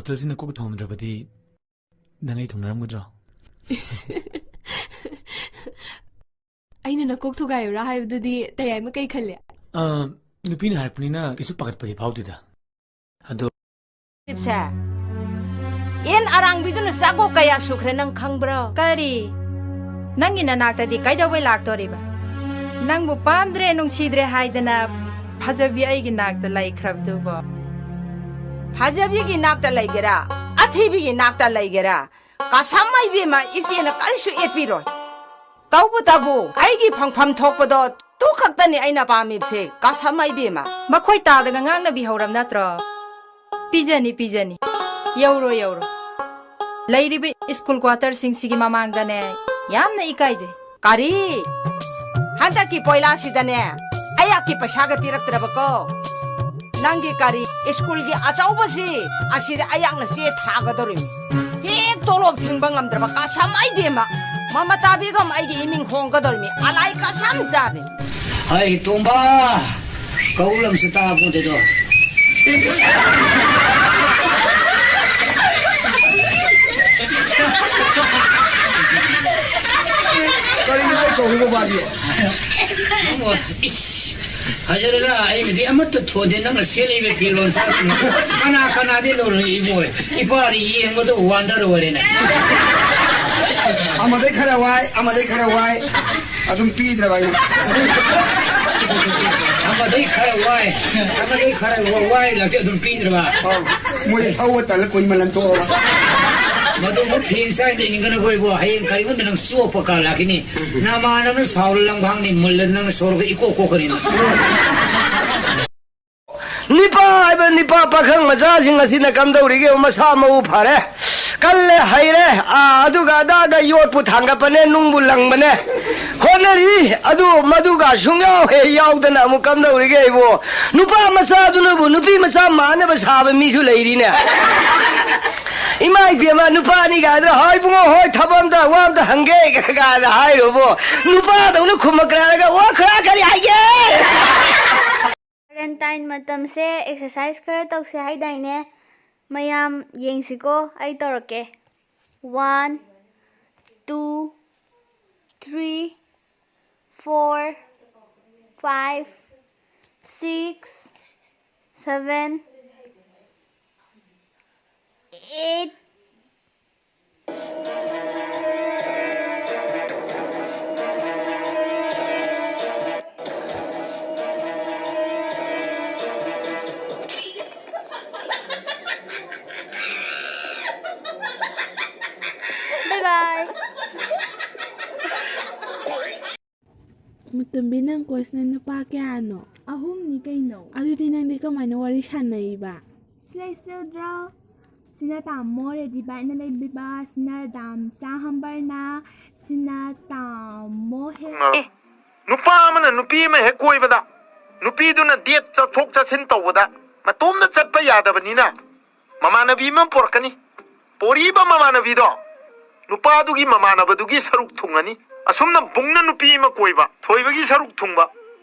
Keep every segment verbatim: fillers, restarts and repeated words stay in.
ꯇꯜꯁꯤꯅ ꯀꯣꯛ ꯊꯣꯡꯉꯝꯗ꯭ꯔꯕꯗꯤ ꯅꯪ ꯑꯩ ꯊꯨꯡꯅꯔꯝꯒꯗ꯭ꯔꯣ? ꯑꯩꯅ ꯅꯀꯣꯛ ꯊꯨꯒꯥꯏꯌꯨꯔꯥ ꯍꯥꯏꯕꯗꯨꯗꯤ ꯇꯌꯥꯏꯃ ꯀꯩ ꯈꯜꯂꯤ? ꯑ, ꯅꯨꯄꯤꯅ ꯍꯥꯏꯔꯛꯄꯅꯤꯅ ꯀꯩꯁꯨ ꯄꯥꯈꯠꯄꯗꯤ ꯐꯥꯎꯗꯦꯗ꯫ ꯑꯗꯣ ꯁꯦ, ꯑꯦꯟ ꯑꯔꯥꯡꯕꯤꯗꯨꯅ ꯆꯥꯛꯀꯣꯛ ꯀꯌꯥ ꯁꯨꯈ꯭ꯔꯦ ꯅꯪ ꯈꯪꯕ꯭ꯔꯣ? ꯀꯔꯤ? ꯅꯪꯒꯤ ꯅꯅꯥꯛꯇꯗꯤ ꯀꯩꯗꯧꯕꯩ ꯂꯥꯛꯇꯣꯔꯤꯕ? ꯅꯪꯕꯨ ꯄꯥꯝꯗ꯭ꯔꯦ, ꯅꯨꯡꯁꯤꯗ꯭ꯔꯦ ꯍꯥꯏꯗꯅ ꯐꯖꯕꯤ ꯑꯩꯒꯤ ꯅꯥꯛꯇ ꯂꯩꯈ꯭ꯔꯕꯗꯨꯕꯣ? ꯐꯖꯕꯤꯒꯤ ꯅꯥꯛꯇ ꯂꯩꯒꯦꯔꯥ, ꯑꯊꯤꯕꯤꯒꯤ ꯅꯥꯛꯇ ꯂꯩꯒꯦꯔꯥ, ꯀꯁꯝ ꯏꯕꯦꯝꯃ, ꯏꯆꯦꯅ ꯀꯔꯤꯁꯨ ꯌꯦꯠꯄꯤꯔꯣꯏ꯫ ꯇꯧꯕꯇꯕꯨ ꯑꯩꯒꯤ ꯐꯪꯐꯝ ꯊꯣꯛꯄꯗꯣ ꯇꯨ ꯈꯛꯇꯅꯤ ꯑꯩꯅ ꯄꯥꯝꯃꯤꯕꯁꯦ, ꯀꯁꯝ ꯏꯕꯦꯝꯃ꯫ ꯃꯈꯣꯏ ꯇꯥꯗꯒ ꯉꯥꯡꯅꯕꯤꯍꯧꯔꯕ ꯅꯠꯇ꯭ꯔꯣ? ꯄꯤꯖꯅꯤ, ꯄꯤꯖꯅꯤ꯫ ꯌꯧꯔꯣ, ꯌꯧꯔꯣ꯫ ꯂꯩꯔꯤꯕ ꯁ꯭ꯀꯨꯜ ꯀ꯭ꯋꯥꯇꯔꯁꯤꯡꯁꯤꯒꯤ ꯃꯃꯥꯡꯗꯅꯦ, ꯌꯥꯝꯅ ꯏꯀꯥꯏꯖꯩ꯫ ꯀꯔꯤ? ꯍꯟꯗꯛꯀꯤ ꯄꯣꯏꯂꯥꯁꯤꯗꯅꯦ, ꯑꯩꯍꯥꯛꯀꯤ ꯄꯩꯁꯥꯒ ꯄꯤꯔꯛꯇ꯭ꯔꯕꯀꯣ? ꯅꯪꯒꯤ ꯀꯔꯤ ꯁ꯭ꯀꯨꯜꯒꯤ ꯑꯆꯧꯕꯁꯤ ꯑꯁꯤꯗ ꯑꯩꯍꯥꯛꯅ ꯆꯦ ꯊꯥꯒꯗꯧꯔꯤꯃꯤ꯫ ꯍꯦꯛ ꯇꯣꯂꯣꯞ ꯊꯤꯡꯕ ꯉꯝꯗ꯭ꯔꯕ ꯀꯁꯝ ꯏꯕꯦꯝꯃ, ꯃꯃꯇꯥ ꯕꯦꯒꯝ ꯑꯩꯒꯤ ꯏꯃꯤꯡ ꯍꯣꯡꯒꯗꯧꯔꯤꯃꯤ꯫ ꯑꯂꯥꯏ ꯀꯁꯝ ꯖꯥꯠꯅꯤ꯫ ꯑꯩ ꯇꯣꯝꯕ, ꯀꯧꯔꯝꯁꯨ ꯇꯥꯄꯣꯟꯇꯦꯗꯣ꯫ ꯀꯔꯤꯅꯣ ꯑꯩ ꯀꯧꯔꯤꯕ ꯃꯥꯗꯤ? ꯅꯪꯕꯨ, ꯏꯁ, ꯐꯖꯔꯒ ꯑꯩꯅꯗꯤ ꯑꯃꯠꯇ ꯊꯣꯟꯗꯦ, ꯅꯪꯅ ꯁꯦꯠꯂꯛꯏꯕ ꯐꯤꯔꯣꯜ ꯁꯥꯔꯛꯄꯅ꯫ ꯀꯅꯥ ꯀꯅꯥꯗꯤ ꯂꯧꯔꯨꯏ ꯏꯕꯣꯏ? ꯏꯄꯥꯗꯤ ꯌꯦꯡꯕꯗ ꯋꯥꯟꯗꯔ ꯑꯣꯏꯔꯦꯅꯦ꯫ ꯑꯃꯗꯩ ꯈꯔ ꯋꯥꯏ, ꯑꯃꯗꯩ ꯈꯔ ꯋꯥꯏ꯫ ꯑꯗꯨꯝ ꯄꯤꯗ꯭ꯔꯕ ꯑꯩꯅ꯫ ꯑꯃꯗꯩ ꯈꯔ ꯋꯥꯏ, ꯑꯃꯗꯩ ꯈꯔ ꯋꯥ-, ꯋꯥꯏ ꯂꯥꯛꯇꯦ, ꯑꯗꯨꯝ ꯄꯤꯗ꯭ꯔꯕ꯫ ꯑꯧ, ꯃꯣꯏ ꯊꯧꯕ ꯇꯜꯂ ꯀꯨꯏꯃꯜꯂꯟ ꯇꯣꯛꯑꯕ꯫ ꯃꯗꯨꯕꯨ ꯐꯦꯟ ꯁꯥꯏꯗ ꯏꯪꯒꯅꯕ ꯑꯣꯏꯕꯨ, ꯍꯌꯦꯡ ꯀꯔꯤꯒꯨꯝꯕ ꯅꯪ ꯆꯣꯞꯄ ꯀꯥ ꯂꯥꯛꯈꯤꯅꯤ꯫ ꯅꯃꯥꯟꯅꯕꯅ ꯁꯥꯎꯔ ꯂꯝꯈꯥꯡꯅꯤ, ꯃꯨꯜꯂ ꯅꯪ ꯁꯣꯔꯒ ꯏꯀꯣꯛ ꯀꯣꯛꯈ꯭ꯔꯅꯤ꯫ ꯅꯤꯄꯥ ꯍꯥꯏꯕ ꯅꯤꯄꯥ ꯄꯥꯈꯪ ꯃꯆꯥꯁꯤꯡ ꯑꯁꯤꯅ ꯀꯝꯗꯧꯔꯤꯒꯦ? ꯃꯁꯥ ꯃꯎ ꯐꯔꯦ, ꯀꯜꯂꯦ, ꯍꯩꯔꯦ, ꯑꯥ, ꯑꯗꯨꯒ ꯑꯗꯥꯒ ꯌꯣꯠꯄꯨ ꯊꯥꯡꯒꯠꯄꯅꯦ, ꯅꯨꯡꯕꯨ ꯂꯪꯕꯅꯦ, ꯍꯣꯠꯅꯔꯤ꯫ ꯑꯗꯨ ꯃꯗꯨꯒ ꯁꯨꯡꯌꯥꯎ ꯍꯦꯛ ꯌꯥꯎꯗꯅ ꯑꯃꯨꯛ ꯀꯝꯗꯧꯔꯤꯒꯦ ꯑꯩꯕꯨ? ꯅꯨꯄꯥ ꯃꯆꯥꯗꯨꯅꯕꯨ ꯅꯨꯄꯤ ꯃꯆꯥ ꯃꯥꯟꯅꯕ ꯁꯥꯕ ꯃꯤꯁꯨ ꯂꯩꯔꯤꯅꯦ꯫ ꯏꯃꯥ ꯏꯕꯦꯝꯃ, ꯅꯨꯄꯥ ꯑꯅꯤ ꯀꯥꯏꯗꯅ, "ꯍꯣꯏ ꯏꯕꯨꯡꯉꯣ, ꯍꯣꯏ, ꯊꯕꯛ ꯑꯝꯇ, ꯋꯥ ꯑꯝꯇ ꯍꯪꯒꯦ" ꯀꯥꯏꯅ ꯍꯥꯏꯔꯨꯕꯨ, ꯅꯨꯄꯥꯗꯧꯅ ꯈꯨꯝꯃꯛꯀ꯭ꯔꯥ ꯍꯥꯏꯔꯒ, "ꯑꯣ, ꯈꯔ ꯀꯔꯤ ꯍꯥꯏꯒꯦ?" ꯀ꯭ꯋꯥꯔꯦꯟꯇꯥꯏꯟ ꯃꯇꯝꯁꯦ ꯑꯦꯛꯁꯔꯁꯥꯏꯁ ꯈꯔ ꯇꯧꯁꯦ ꯍꯥꯏꯗꯥꯏꯅꯦ? ꯃꯌꯥꯝ ꯌꯦꯡꯁꯤꯀꯣ, ꯑꯩ ꯇꯧꯔꯛꯀꯦ꯫ One, two, three, four, five, six, seven, eight. Bye bye. ꯃꯇꯨꯝꯕꯤ, ꯅꯪ ꯀꯣꯏꯁꯤꯅ ꯅꯨꯄꯥ ꯀꯌꯥꯅꯣ? ꯑꯍꯨꯝꯅꯤ ꯀꯩꯅꯣ꯫ ꯑꯗꯨꯗꯤ ꯅꯪꯗꯤ ꯀꯃꯥꯏꯅ ꯋꯥꯔꯤ ꯁꯥꯟꯅꯩꯕ? ꯁꯤꯂꯩꯁꯤꯗ꯭ꯔꯣ? ꯁꯤꯅ ꯇꯥꯃꯣ ꯔꯦꯗꯤꯕꯥꯏꯅ ꯂꯩꯕꯤꯕ, ꯁꯤꯅ ꯗꯥꯝꯆꯥ ꯍꯝꯕꯔꯅ, ꯁꯤꯅ ꯇꯥꯃꯣ ꯍꯦ-, ꯑꯦ, ꯅꯨꯄꯥ ꯑꯃꯅ ꯅꯨꯄꯤ ꯑꯃ ꯍꯦꯛ ꯀꯣꯏꯕꯗ, ꯅꯨꯄꯤꯗꯨꯅ ꯗꯦꯠ ꯆꯠꯊꯣꯛ ꯆꯠꯁꯤꯟ ꯇꯧꯕꯗ ꯃꯇꯣꯝꯗ ꯆꯠꯄ ꯌꯥꯗꯕꯅꯤꯅ, ꯃꯃꯥꯟꯅꯕꯤ ꯑꯃ ꯄꯨꯔꯛꯀꯅꯤ꯫ ꯄꯣꯔꯤꯕ ꯃꯃꯥꯟꯅꯕꯤꯗꯣ ꯅꯨꯄꯥꯗꯨꯒꯤ ꯃꯃꯥꯟꯅꯕꯗꯨꯒꯤ ꯁꯔꯨꯛ ꯊꯨꯡꯉꯅꯤ꯫ ꯑꯁꯨꯝꯅ ꯕꯨꯡꯅ ꯅꯨꯄꯤ ꯑꯃ ꯀꯣꯏꯕ, ꯊꯣꯏꯕꯒꯤ ꯁꯔꯨꯛ ꯊꯨꯡꯕ,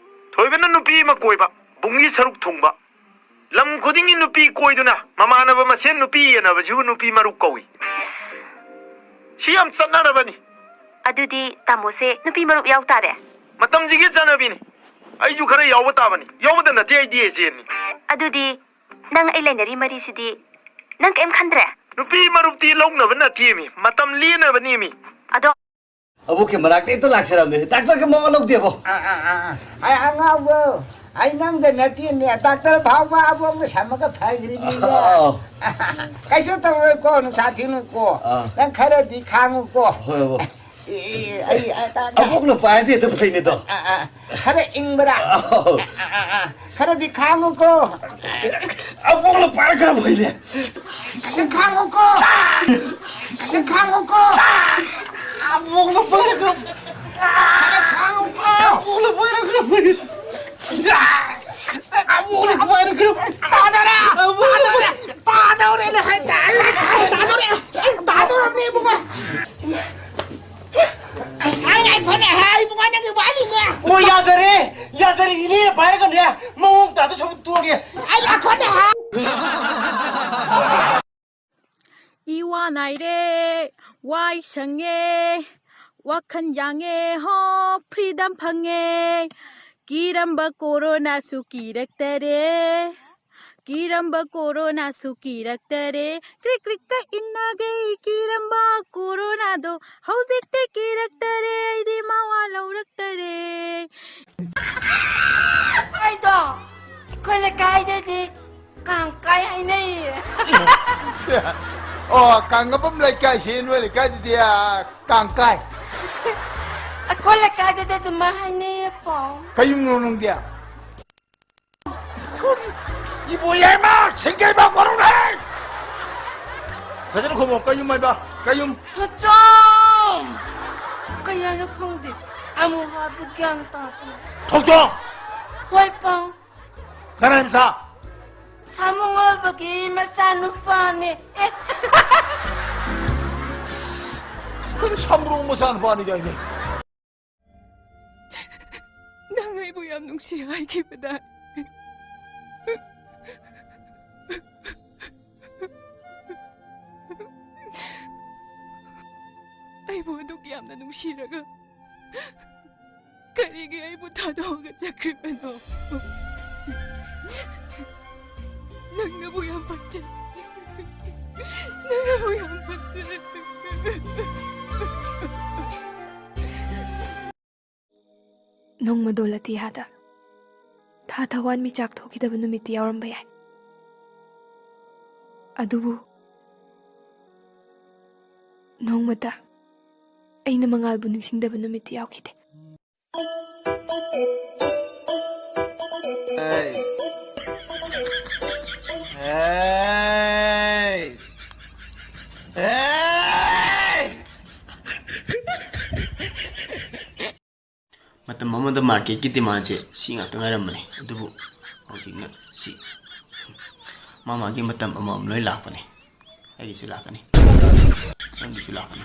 ꯊꯣꯏꯕꯅ ꯅꯨꯄꯤ ꯑꯃ ꯀꯣꯏꯕ, ꯕꯨꯡꯒꯤ ꯁꯔꯨꯛ ꯊꯨꯡꯕ꯫ ꯂꯝ ꯈꯨꯗꯤꯡꯒꯤ ꯅꯨꯄꯤ ꯀꯣꯏꯗꯨꯅ ꯃꯃꯥꯟꯅꯕ ꯃꯁꯦꯟ ꯅꯨꯄꯤ ꯌꯦꯟꯅꯕꯁꯤꯕꯨ ꯅꯨꯄꯤ ꯃꯔꯨꯞ ꯀꯧꯏ꯫ ꯁꯤ ꯌꯥꯝ ꯆꯠꯅꯔꯕꯅꯤ꯫ ꯑꯗꯨꯗꯤ ꯇꯥꯃꯣꯁꯦ ꯅꯨꯄꯤ ꯃꯔꯨꯞ ꯌꯥꯎ ꯇꯥꯔꯦ꯫ ꯃꯇꯝꯁꯤꯒꯤ ꯆꯠꯅꯕꯤꯅꯤ꯫ ꯑꯩꯁꯨ ꯈꯔ ꯌꯥꯎꯕ ꯇꯥꯕꯅꯤ꯫ ꯌꯥꯎꯕꯗ ꯅꯠꯇꯦ, ꯑꯩꯗꯤ ꯑꯦꯖꯦꯟꯅꯤ꯫ ꯑꯗꯨꯗꯤ ꯅꯪ ꯑꯩ ꯂꯩꯅꯔꯤ ꯃꯔꯤꯁꯤꯗꯤ ꯅꯪ ꯀꯩꯝ ꯈꯟꯗ꯭ꯔꯦ? ꯅꯨꯄꯤ ꯃꯔꯨꯞꯇꯤ ꯂꯧꯅꯕ ꯅꯠꯇꯦꯃꯤ, ꯃꯇꯝ ꯂꯦꯟꯅꯕꯅꯦꯃꯤ꯫ ꯑꯗꯣ ꯑꯕꯣꯛꯀꯤ ꯃꯅꯥꯛꯇ ꯍꯦꯛꯇ ꯂꯥꯛꯆꯔꯝꯅꯦ꯫ ꯗꯥꯛꯇꯔꯒ ꯃꯋꯥ ꯂꯧꯗꯦꯕꯣ꯫ ꯑ, ꯑ, ꯑ, ꯑ꯫ ꯑꯩ ꯑꯉꯥꯎꯕ, ꯑꯩ ꯅꯪꯗ ꯅꯠꯇꯦꯅꯦ, ꯗꯥꯛꯇꯔ ꯐꯥꯎꯕ ꯑꯕꯣꯛꯅ ꯁꯝꯃꯒ ꯐꯈ꯭ꯔꯤꯅꯤꯅꯦ꯫ ꯑꯥꯎ꯫ ꯀꯩꯁꯨ ꯇꯧꯔꯣꯏꯀꯣ, ꯅꯨꯡꯁꯥ ꯊꯤꯅꯨꯀꯣ꯫ ꯑꯥ꯫ ꯅꯪ ꯈꯔꯗꯤ ꯈꯥꯡꯉꯨꯀꯣ꯫ ꯍꯣꯏ, ꯑꯕꯣꯛ꯫ ꯑꯦ, ꯑꯦ, ꯑꯩ, ꯑ, ꯇ-, ꯇ-, ꯑꯕꯣꯛꯅ ꯄꯥꯏꯔꯗꯤ ꯑꯗꯨꯝ ꯐꯩꯅꯦꯗꯣ꯫ ꯑ, ꯑ, ꯈꯔ ꯏꯪꯕ꯭ꯔꯥ? ꯑꯥꯎ꯫ ꯑ, ꯑ, ꯑ, ꯑ, ꯈꯔꯗꯤ ꯈꯥꯡꯉꯨꯀꯣ꯫ ꯑꯕꯣꯛꯅ ꯄꯥꯏꯔ ꯈꯔ ꯐꯩꯅꯦ꯫ ꯈꯔ ꯈꯥꯡꯉꯨꯀꯣ꯫ ꯈꯔ ꯈꯥꯡꯉꯨꯀꯣ꯫ ꯑꯕꯣꯛꯅ ꯄꯥꯏꯔ ꯈꯔ, ꯈꯔ ꯈꯥꯡꯉꯨꯀꯣ꯫ ꯑꯕꯣꯛꯅ ꯄꯥꯏꯔ ꯈꯔ ꯐꯩ꯫ ꯑꯕꯣꯛꯅ ꯄꯥꯏꯔ ꯈꯔ ꯐꯩ꯫ ꯇꯥꯗꯧꯔꯦ! ꯇꯥꯗꯧꯔꯦ! ꯇꯥꯗꯧꯔꯦ! ꯇꯥꯗꯧꯔꯦ! ꯇꯥꯗꯧꯔꯕꯅꯦ, ꯏꯕꯨꯡꯉꯣ! ꯑꯁ, ꯑꯩ ꯂꯥꯏ ꯐꯅ ꯍꯥꯏ, ꯏꯕꯨꯡꯉꯣ, ꯅꯪꯒꯤ ꯋꯥꯔꯤꯅꯦ꯫ ꯑꯣ, ꯌꯥꯖꯔꯦ, ꯌꯥꯖꯔꯦ, ꯏꯅꯦ ꯄꯥꯏꯔꯒꯅꯦ, ꯃꯑꯣꯡ ꯇꯥꯗ ꯁꯔꯨꯛ ꯇꯣꯛꯑꯒꯦ꯫ ꯑꯩ ꯂꯥꯏ ꯐꯅ ꯍꯥꯏ꯫ ꯋꯥ ꯅꯥꯏꯔꯦ, ꯋꯥꯏ ꯁꯪꯉꯦ, ꯋꯥꯈꯜ ꯌꯥꯡꯉꯦ ꯍꯣ, freedom ꯐꯪꯉꯦ꯫ ꯀꯤꯔꯝꯕ ꯀꯣꯔꯣꯅꯥꯁꯨ ꯀꯤꯔꯛꯇꯔꯦ꯫ ꯀꯤꯔꯝꯕ ꯀꯣꯔꯣꯅꯥꯁꯨ ꯀꯤꯔꯛꯇꯔꯦ꯫ ꯀ꯭ꯔꯤꯛ ꯀ꯭ꯔꯤꯛꯀ ꯏꯟꯅꯒꯩ ꯀꯤꯔꯝꯕ ꯀꯣꯔꯣꯅꯥꯗꯣ ꯍꯧꯖꯤꯛꯇꯤ ꯀꯤꯔꯛꯇꯔꯦ꯫ ꯑꯩꯗꯤ ꯃꯋꯥ ꯂꯧꯔꯛꯇꯔꯦ꯫ ꯑꯩꯗꯣ ꯑꯩꯈꯣꯏ ꯂꯩꯀꯥꯏꯗꯗꯤ ꯀꯥꯡ ꯀꯥꯏ ꯍꯥꯏꯅꯩꯌꯦ꯫ ꯁꯦ, ꯑꯣ, ꯀꯥꯡꯒꯐꯝ ꯂꯩꯀꯥꯏꯁꯦ ꯅꯣꯏ ꯂꯩꯀꯥꯏꯗꯗꯤ, ꯑ, ꯀꯥꯡ ꯀꯥꯏ꯫ ꯑꯩꯈꯣꯏ ꯂꯩꯀꯥꯏꯗꯗꯤ ꯑꯗꯨꯃꯥꯏ ꯍꯥꯏꯅꯩꯌꯦ ꯄꯥꯎ꯫ ꯀꯩ ꯌꯨꯝꯅꯣ ꯅꯪꯗꯤ? ꯏꯕꯣ ꯌꯥꯏꯃ, ꯁꯤꯡꯒꯩꯕ ꯋꯥꯔꯧꯔꯦ꯫ ꯐꯖꯅ ꯈꯨꯝꯃꯣ, ꯀꯩꯌꯨꯝ ꯍꯥꯏꯕ? ꯀꯩꯌꯨꯝ? ꯊꯣꯆꯣꯝ! ꯀꯩ ꯍꯥꯏꯅꯣ ꯈꯪꯗꯦ꯫ ꯑꯃꯨꯛ ꯍꯥꯏꯕꯗ ꯒ꯭ꯌꯥꯟ ꯇꯥꯗꯦ꯫ ꯊꯣꯆꯣꯝ! ꯍꯣꯏ, ꯄꯥꯎ꯫ ꯀꯅꯥꯏ ꯃꯆꯥ? ꯁꯥꯃꯨ ꯉꯧꯕꯒꯤ ꯃꯆꯥꯅꯨꯄꯥꯅꯦ꯫ ꯑꯦ꯫ ꯀꯩꯅꯣ ꯁꯥꯃꯨ ꯉꯧꯕ ꯃꯆꯥꯅꯨꯄꯥꯅꯤ ꯀꯥꯏꯅ? ꯅꯪ ꯑꯩꯕꯨ ꯌꯥꯝ ꯅꯨꯡꯁꯤ ꯍꯥꯏꯈꯤꯕꯗꯥꯏ? ꯑꯩꯕꯨ ꯑꯗꯨꯛ ꯌꯥꯝꯅ ꯅꯨꯡꯁꯤꯔꯒ ꯀꯔꯤꯒꯤ ꯑꯩꯕꯨ ꯊꯥꯗꯣꯛꯑꯒ ꯆꯠꯈ꯭ꯔꯤꯕꯅꯣ? ꯅꯪꯅꯕꯨ ꯌꯥꯝ ꯐꯠꯇꯦ꯫ ꯅꯪꯅꯕꯨ ꯌꯥꯝ ꯐꯠꯇꯦ꯫ ꯅꯣꯡꯃꯗꯣ ꯂꯇꯤꯌꯥꯗ ꯊꯥ ꯊꯋꯥꯟ ꯃꯤꯆꯥꯛ ꯊꯣꯛꯈꯤꯗꯕ ꯅꯨꯃꯤꯠꯇꯤ ꯌꯥꯎꯔꯝꯕ ꯌꯥꯏ, ꯑꯗꯨꯕꯨ ꯅꯣꯡꯃꯇ ꯑꯩꯅ ꯃꯉꯥꯜꯕꯨ ꯅꯤꯡꯁꯤꯡꯗꯕ ꯅꯨꯃꯤꯠꯇꯤ ꯌꯥꯎꯈꯤꯗꯦ꯫ Hey. Hey. Hey. ꯃꯇꯝ ꯑꯃꯗ ꯃꯥꯔꯀꯦꯠꯀꯤ ꯗꯤꯃꯥꯟꯁꯦ ꯁꯤ ꯉꯥꯛꯇ ꯉꯥꯏꯔꯝꯕꯅꯤ, ꯑꯗꯨꯕꯨ ꯍꯧꯖꯤꯛꯅ ꯁꯤ ꯃꯥ ꯃꯥꯒꯤ ꯃꯇꯝ ꯑꯃꯃꯝ ꯂꯣꯏ ꯂꯥꯛꯄꯅꯤ꯫ ꯑꯩꯒꯤꯁꯨ ꯂꯥꯛꯀꯅꯤ, ꯅꯪꯒꯤꯁꯨ ꯂꯥꯛꯀꯅꯤ꯫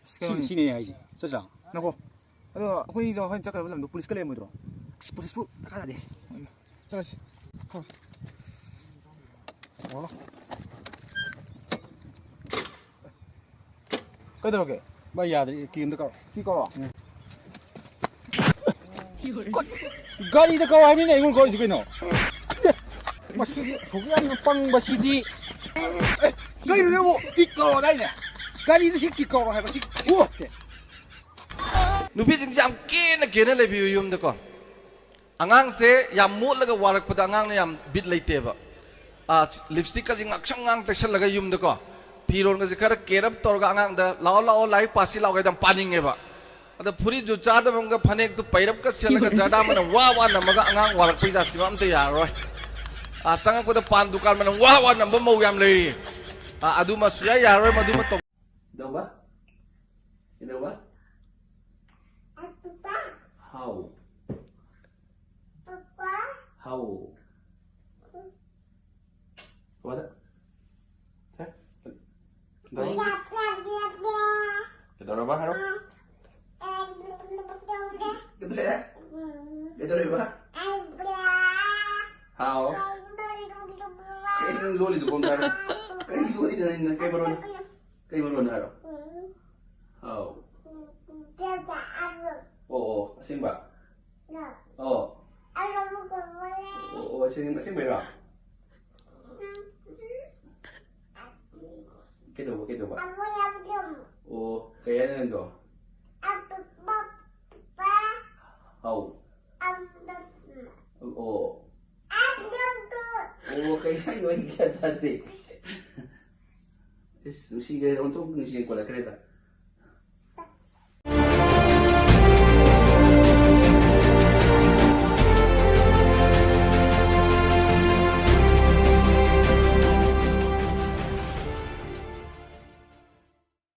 ꯁꯤ, ꯁꯤꯅꯦ ꯍꯥꯏꯁꯦ꯫ ꯆꯠꯁꯤꯔꯥ? ꯉꯥꯏꯈꯣ꯫ ꯑꯗꯣ ꯑꯩꯈꯣꯏꯗꯣ ꯍꯣꯔꯦꯟ ꯆꯠꯀꯗꯕ ꯂꯝꯗꯣ ꯄꯨꯂꯤꯁꯀ ꯂꯩꯔꯝꯃꯣꯏꯗ꯭ꯔꯣ? ꯑꯁ, ꯄꯨꯂꯤꯁꯄꯨ ꯗꯔꯀꯥꯔ ꯇꯥꯗꯦ꯫ ꯆꯠꯂꯁꯤ꯫ ꯊꯣꯛꯑꯁꯤ꯫ ꯀꯩꯗꯧꯔꯒꯦ? ꯚꯥꯏ, ꯌꯥꯗ꯭ꯔꯦ, ꯀꯤ ꯑꯝꯇ ꯀꯧꯔꯣ꯫ ꯀꯤ ꯀꯧꯔꯣ? ꯀ-, ꯒꯥꯔꯤꯗ ꯀꯧ ꯍꯥꯏꯕꯅꯤꯅꯦ, ꯑꯩꯉꯣꯟꯗ ꯀꯧꯔꯤꯁꯤ ꯀꯩꯅꯣ? ꯑꯦ, ꯃꯁꯤꯗꯤ ꯑꯁꯨꯛ ꯌꯥꯝꯅ ꯄꯪꯕꯁꯤꯗꯤ꯫ ꯑꯦ, ꯀꯩꯅꯣꯅꯦꯕꯨ? ꯀꯤ ꯀꯧꯔꯣ ꯍꯥꯏꯗꯥꯏꯅꯦ? ꯒꯥꯔꯤꯗ ꯁꯤ ꯀꯤ ꯀꯧꯔꯣ ꯍꯥꯏꯕ, ꯁꯤ, ꯁꯤ ꯄꯣꯠꯁꯦ꯫ ꯅꯨꯄꯤꯁꯤꯡꯁꯦ ꯌꯥꯝ ꯀꯦꯅ ꯀꯦꯅ ꯂꯩꯕꯤꯌꯨ ꯌꯨꯝꯗꯀꯣ꯫ ꯑꯉꯥꯡꯁꯦ ꯌꯥꯝ ꯃꯣꯠꯂꯒ ꯋꯥꯔꯛꯄꯗ ꯑꯉꯥꯡꯅ ꯌꯥꯝ ꯕꯤꯠ ꯂꯩꯇꯦꯕ꯫ ꯑꯥ, ꯂꯤꯞꯁꯇꯤꯛꯀꯁꯦ ꯉꯥꯛꯁꯪ ꯉꯥꯡ ꯇꯩꯁꯜꯂꯒ ꯌꯨꯝꯗꯀꯣ, ꯐꯤꯔꯣꯜꯒꯁꯦ ꯈꯔ ꯀꯦꯔꯞ ꯇꯧꯔꯒ ꯑꯉꯥꯡꯗ "ꯂꯥꯛꯑꯣ, ꯂꯥꯛꯑꯣ, ꯂꯥꯏꯔꯤꯛ ꯄꯥꯁꯤ ꯂꯥꯛꯑꯣ" ꯍꯥꯏꯗ ꯌꯥꯝ ꯄꯥꯅꯤꯡꯉꯦꯕ꯫ ꯑꯗ ꯐꯨꯔꯤꯠꯁꯨ ꯆꯥꯗꯕ ꯑꯃꯒ ꯐꯅꯦꯛꯇꯨ ꯄꯩꯔꯞꯀ ꯁꯦꯠꯂꯒ ꯖꯔꯗꯥ ꯃꯅꯝ ꯋꯥ ꯋꯥ ꯅꯝꯃꯒ ꯑꯉꯥꯡ ꯋꯥꯔꯛꯄꯩ ꯖꯥꯠꯁꯤꯃ ꯑꯝꯇ ꯌꯥꯔꯔꯣꯏ꯫ ꯑꯥ, ꯆꯪꯉꯛꯄꯗ ꯄꯥꯟ ꯗꯨꯀꯥꯟ ꯃꯅꯝ ꯋꯥ ꯋꯥ ꯅꯝꯕ ꯃꯧ ꯌꯥꯝ ꯂꯩꯔꯤ꯫ ꯑꯥ, ꯑꯗꯨꯃ ꯁꯨꯌꯥ ꯌꯥꯔꯔꯣꯏ, ꯃꯗꯨꯃ ꯇꯧ- ꯀꯩꯗꯧꯕ? ꯀꯩꯗꯧꯕ? ꯍꯥꯎ꯫ ꯍꯥꯎ꯫ ꯀꯩꯗꯧꯕ? ꯁꯦ꯫ ꯀꯩꯗꯧꯕ? ꯀꯩꯗꯧꯔꯕ ꯍꯥꯏꯔꯣ? ꯀꯩꯗꯧꯔꯦ? ꯀꯩꯗꯧꯔꯦꯕ? ꯍꯥꯎ꯫ ꯀꯩꯅꯣ ꯅꯪ ꯂꯣꯜꯂꯤꯗꯨꯕꯣ ꯑꯝꯇ ꯍꯥꯏꯔꯣ꯫ ꯀꯩ ꯂꯣꯜꯂꯤꯅꯣ ꯅꯪ? ꯀꯩ ꯃꯔꯣꯟ? ꯀꯩ ꯃꯔꯣꯟ ꯍꯥꯏꯔꯣ? ꯍꯥꯎ꯫ ꯑꯣ, ꯑꯣ, ꯑꯁꯦꯡꯕ? ꯑꯣ꯫ ꯑꯣ, ꯑꯣ, ꯑꯁꯦꯡ-, ꯑꯁꯦꯡꯕꯩꯔꯣ? ꯀꯩꯗꯧꯕ, ꯀꯩꯗꯧꯕ? ꯑꯣ, ꯀꯩ ꯍꯥꯏꯅꯣ ꯅꯪꯗꯣ? ꯍꯥꯎ꯫ ꯑꯣ꯫ ꯑꯣ, ꯀꯩ ꯍꯥꯏꯅꯣ? ꯑꯩ ꯒ꯭ꯌꯥꯟ ꯇꯥꯗ꯭ꯔꯦ꯫ ꯏꯁ, ꯅꯨꯡꯁꯤꯈ꯭ꯔꯦ, ꯑꯣꯟꯊꯣꯛ ꯅꯨꯡꯁꯤ ꯍꯦꯟꯀꯠꯂꯛꯈ꯭ꯔꯦꯗ꯫